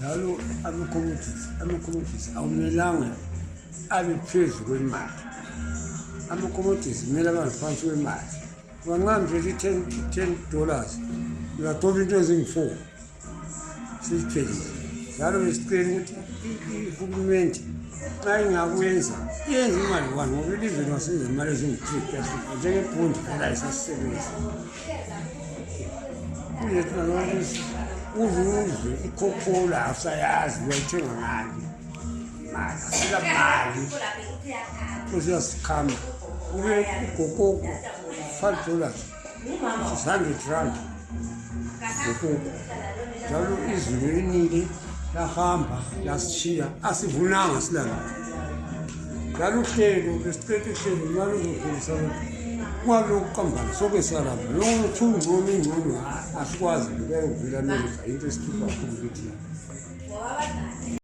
Njalo ama-commodities, ama-commodities awumelanga abe phezu kwemali. Ama-commodities kumele abe ngaphansi kwemali. Ngoba nxa ngivele i-$10 uyathola into ezingu-4 seziphelile. Njalo besicela ukuthi ihulumende nxa ingakwenza iyenze imali one, ngoba elizweni wasenza imali ezingu-3 kuyasipha njengebhondi phela ayisasisebenzi. Uze uzwe ikhokhola awusayazi uyayithenga ngani mali, asila mali usuyasikhama ube ugokoko $5, R600 gokoko. Njalo izulu linile lahamba lasishiya, asivunanga silalutho. Njalo uhlelo besicela uhlelo nxa luzodlulisa ukuthi kungabi lokuqambana soke salapha lokuthi ungcono ingcono asikwazi ngeke kuvela Amerika into esikhipha kakhulu ukuthi